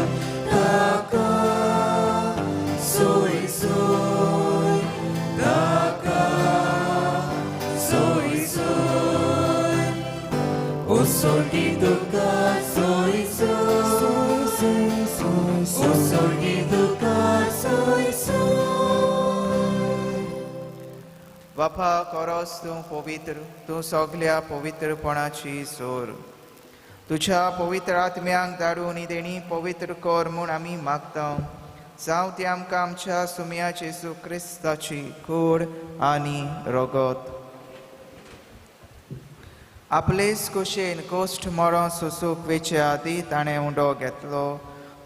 सोगी तुका सोयसो ओ सोगी तुका सोयसो. बापा कोरोस तूं पवित्र, तूं सगल्या पवित्रपणाची सोर. तुज्या पवित्र आत्म्यांक धाडून ही देणी पवित्र कर म्हूण आमी मागता. जावं ती आमकां आमच्या सुम्या जेजू क्रिस्ताची कूड आनी रगत. आपलेच कुशेन कोश्ट मरण सोसूंक वेचे आदी ताणें उंडो घेतलो,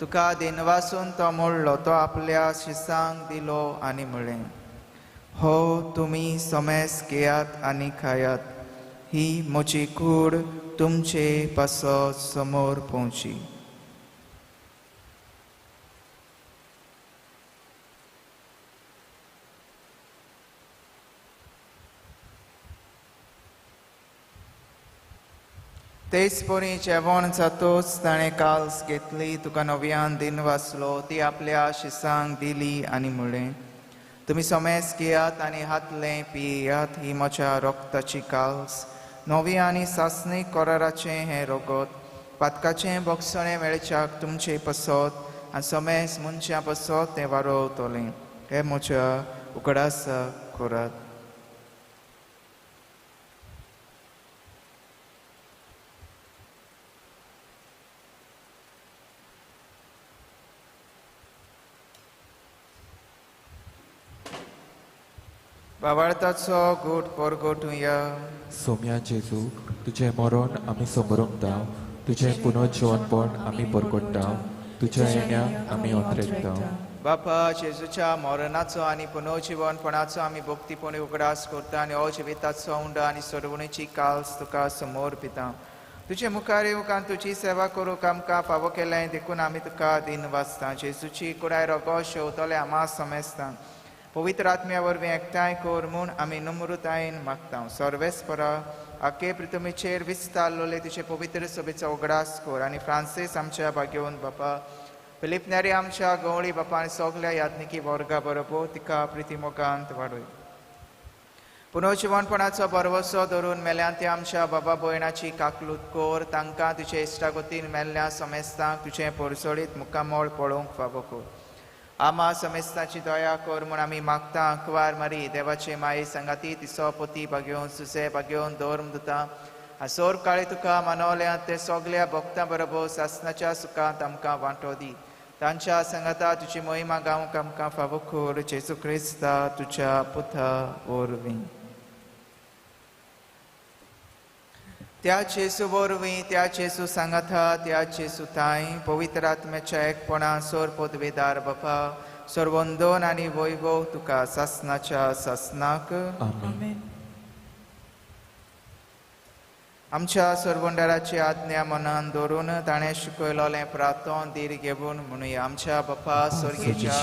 तुका दिनवासून तो मोडलो, तो आपल्या शिसांक दिलो आनी म्हळें, हो तुमी समेस घेयात आनी खायात, ही म्हजी कूड तुमचे पासत समोर पोवची. तेच परी जेवण जातोच ताणें काल्स घेतली, तुका नव्यान दिन वाचलो, ती आपल्या शिसांक दिली आनी म्हळें, तुमी समेस घेयात आनी हातलें पियात, ही म्हज्या रक्ताची काल्स, नवी आनी सासणीक कराराचें हें रगत, पातकाचें बक्षणें मेळच्याक तुमचे पसत आनी समेस मनशां पसत तें वारोवतलें. हें म्हज्या उगडासाक करात. बाबाळताचो गोट परगोटुया. सोम्या जेजू, तुजें मरण आमी समरूंक, तुजें पुनर्जिवनपण आमी परगट्टा, तुज्या येण्याक आमी अंतरेकता. बापा जेजूच्या मरणाचो आनी पुनर्जिवनपणाचो आमी भक्तीपणी उगडास करता आनी हो जिविताचो उंडो आनी सोडवणेची काल्स तुका समोर पिता. तुजे मुखार येवंक आनी तुजी सेवा करूंक आमकां फावो केलें देखून आमी तुका दिन वाचता. जेजूची कुडाय रगो शेवतले आमा समेस्ता पवित्र आत्म्या वरवीं एकठांय कर म्हूण आमी नम्रतायेन मागता. सर्वेस्परा आखे पृथ्वीचेर विस्तारलोले तुजे पवित्र सभेचो उगडास कर आनी फ्रांसीस आमच्या भाग्यवंत बापा, फिलीप नेरी आमच्या गवळी बापा आनी सगल्या याज्ञिकी वर्गा बरोबर तिका प्रितीमोगांत वाडय. पुनर्जिवनपणाचो भरवसो धरून मेल्यान ते आमच्या बाबा भयणाची काकलूत कर, तांकां तुजे इश्टागतीन मेल्ल्या समेस्तांक तुजें परसोळीत मुखामळ पळोवंक फावो कर. आमा समेस्ताची दया कर म्हूण आमी मागता. आंकवार मारी देवाचे माये सांगाती तिसो पोती भाग्योवन सुसे भाग्योवन धर्म दिता आनी सोर काळी तुका मानवल्या ते सगल्या भक्तां बरोबर सासनाच्या सुखांत आमकां वांटो दी. तांच्या सांगाता तुजी मोहिमा गावंक आमकां फावो कर. जेजू क्रिस्ता तुज्या पुता वरवीं. त्या जेजू वरवीं, त्या जेजू सांगाता, त्या जेजू ताई पवित्र आत्म्याच्या एकपणा सोर पदवेदार बापा, सर्वंदन आनी वैभव तुका सासनाच्या सासनाक. आमेन. आमच्या सर्वंडाराची आज्ञा मनान धरून ताणें शिकयलोलें प्रार्थन धीर घेवन म्हणुया. आमच्या बापा स्वर्गीच्या,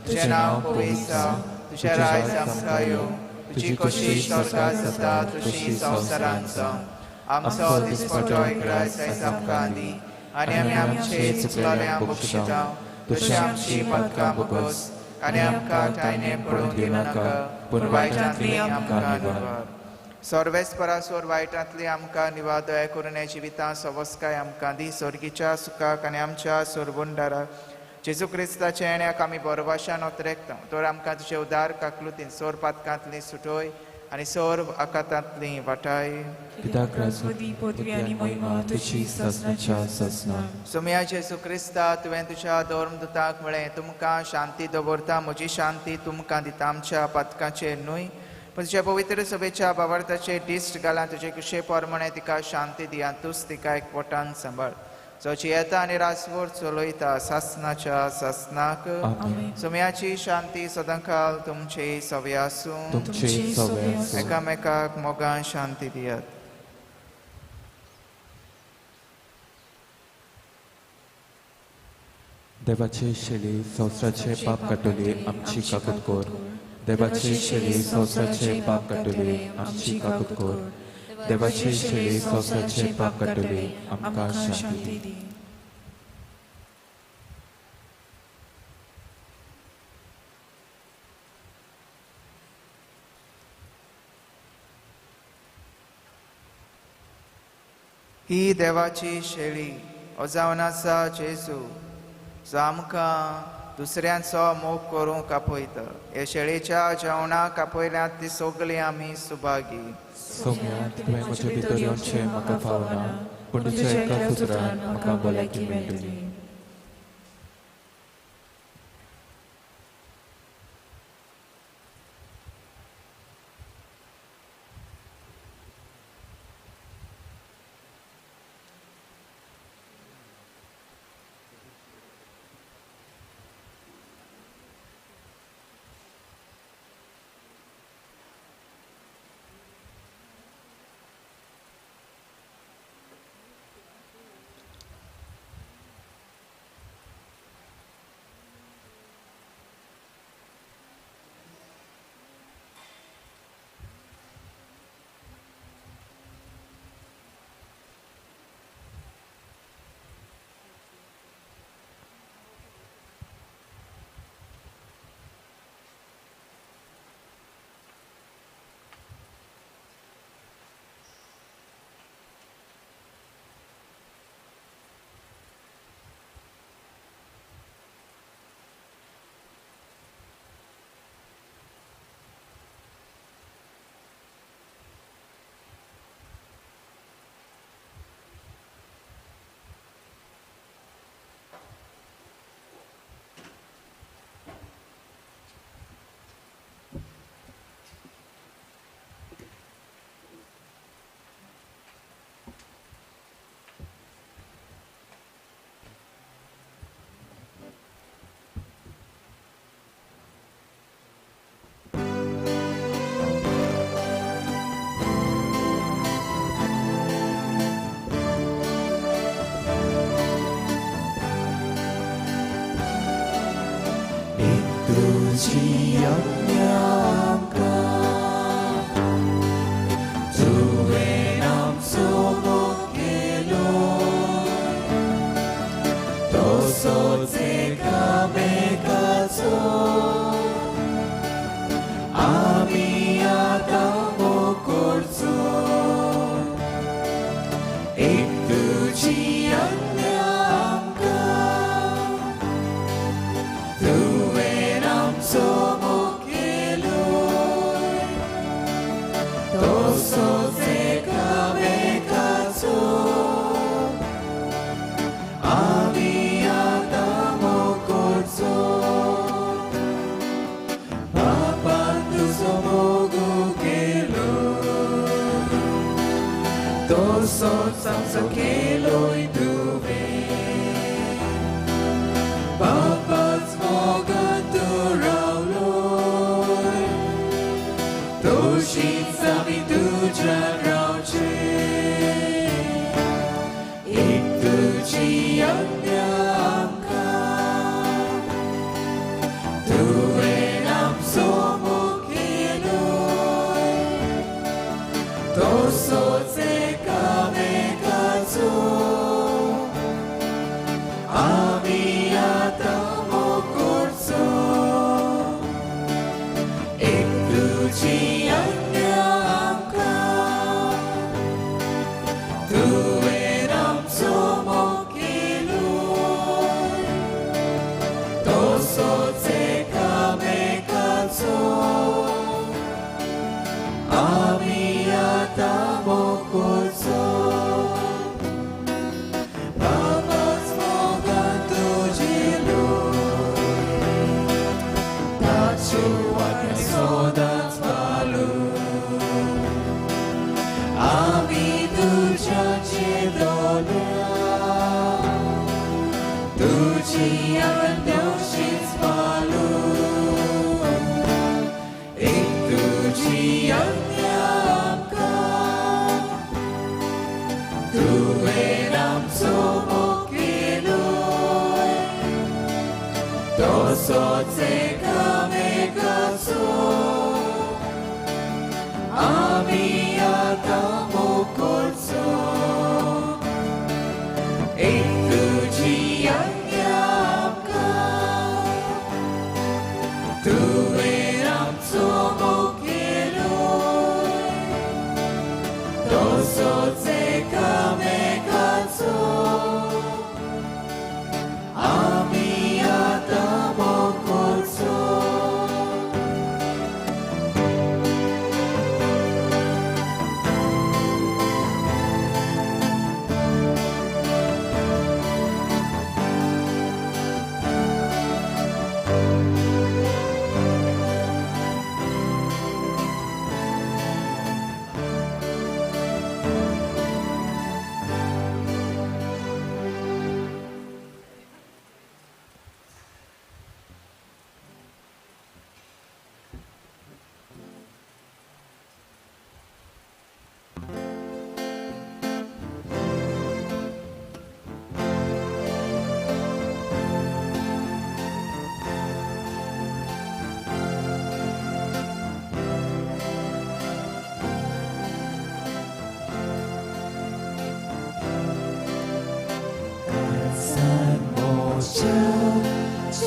तुजें नांव पवित्र जावं, तुजें राज आमकां येवं, तुजी कशी स्वर्गांत जाता तशी संवसारांत जावं. आमचो दिसपटो ग्रास आयज आमकां दी आनी आमी आमचे चुकलोल्यांक बक्षिता तशी आमची पातकां भोगोस आनी आमकां तायने पडून दिनाका, पूण वायटांतली आमकां निवार. सर्वेस्परा सोर वायटांतली आमकां निवार, दया करून जिवितां सवस्काय आमकां दी. स्वर्गीच्या सुखाक आनी आमच्या सोरबुंडाराक जेजू क्रिस्ताच्या येण्याक आमी बरवाशान अतरेकता. तर आमकां तुजे उदार काकलुतीन सोर पातकांतली सुटोय आनी सोर आकातांतली वाटाय. सोम्या जेजू क्रिस्ता, तुवें तुज्या धर्मदूताक म्हळें, तुमकां शांती दवरता, म्हजी शांती तुमकां दिता. आमच्या पातकांचेर न्हय पूण तुज्या पवित्र सभेच्या बाबार्थाचेर दिश्ट घाला. तुजे कुशे प्रमाणे तिका शांती दी आनी तूंच तिका एकवटान सांबाळ. जो जियेता आनी रासभर चलयता सासनाच्या सासनाक. सोम्याची शांती सदांकाल तुमचे सवे आसूं. एकामेकाक मोगान शांती दियात. देवाचे शेली संवसाराचे पाप काडटली आमची काकूत कर. देवाचे शेली संवसाराचे पाप काडटली आमची काकूत कर. देवाचे शेली संवसाराचे पाप काडटली आमकां शांती दी. ही देवाची शेळी जावन आसा जेजू, जो आमकां दुसऱ्यांचो मोग करूंक आपयता. हे शेळेच्या जेवणाक आपयल्यात ती सगळीं आमी सुभागी. सोम्या, तुवें म्हजे भितर येवचें म्हाका फावना, पूण तुज्या एका उतरान म्हाका भलायकी मेळटली. तुजी आज्ञा आमकां तुवें आमचो मोग केलो, तसोच एकामेकाचो आमी आतां मोग करचो. एक तुजी आज्ञा आमकां तुवें आमचो मोग केलो, तसोच एकामेकाचो आमी आतां मोग करचो. बापान तुजो मोग केलो, तसोच आमचो केलोय तुवें. बापाच मोगान तूं रावलोय, तशीच आमी तुज्यान रावचें. एक तुजी आज्ञा आमकां तुवें आमचो मोग केलोय, तसोच एकामेकाचो आमी आतां मोग करचो. एक तुजी आज्ञा आमकां तुवें आमचो मोग केलोय, तसोच एकामेकाचो आमी आतां मोग करचो. बाबाच मोगान तुजेलोय, ताच्यो आज्ञा सदांच पाळून आमी तुज्याचे दवरल्या, तुजी आज्ञा तशीच पाळून. एक तुजी आज्ञा आमकां तुवें आमचो मोग केलोय, तसोच एकामेकाचो आमी आतां मोग करचो. एक तुजी आज्ञा आमकां तुवें आमचो मोग केलोय, तसोच एकामेकाचो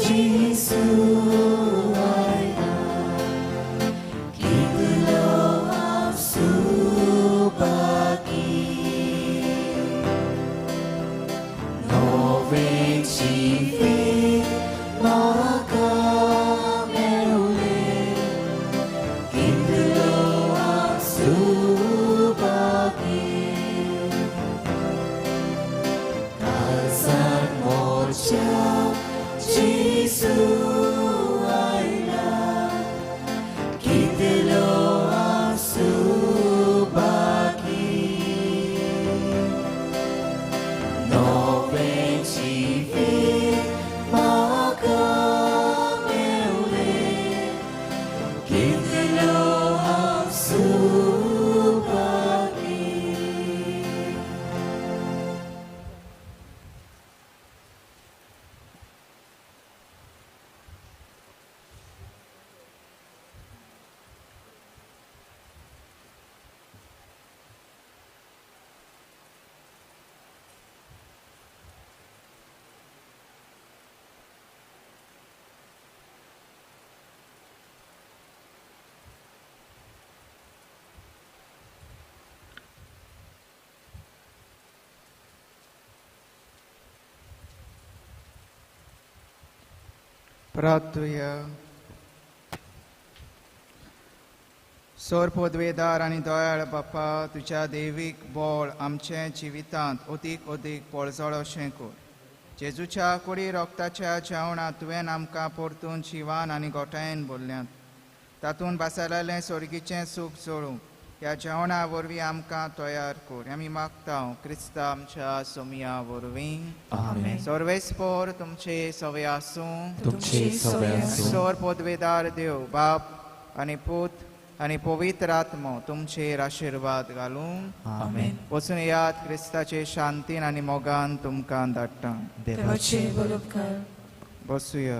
जेजू आयला कितलो हांव सुभागी नवें जिवीत म्हाका मेळुलें कितलो हांव सुभागी काळजान मोरच्या जेजू आयला कितलो हांव सुभागी नवें जिवीत म्हाका मेळुलें कितलो हांव सुभागी. प्रार्थुया. सोर पदवेदार आनी दयाळ बापा, तुज्या देवीक बळ आमच्या जिवितांत अदीक अदीक पळजळ अशें कर. जेजूच्या कुडी रोगताच्या जेवणांत तुवें आमकां परतून जिवान आनी गोठायेन भरल्यात. तातूंत बासालें सोर्गीचें सूख जोडूंक ह्या जेवणा वरवीं आमकां तयार कर, आमी मागता क्रिस्ता आमच्या सोमया वरवीं. आमेन. सर्वेस्पोर तुमचे सवे आसूं. तुमचे सवे आसूं. सोर पदवेदार देव बाप आनी पूत आनी पवित्र आत्मो तुमचेर आशिर्वाद घालूं. आमेन. वचून याद, क्रिस्ताचे शांतीन आनी मोगान तुमकां धाडटा. देवाचे बरोबकार. बसुया.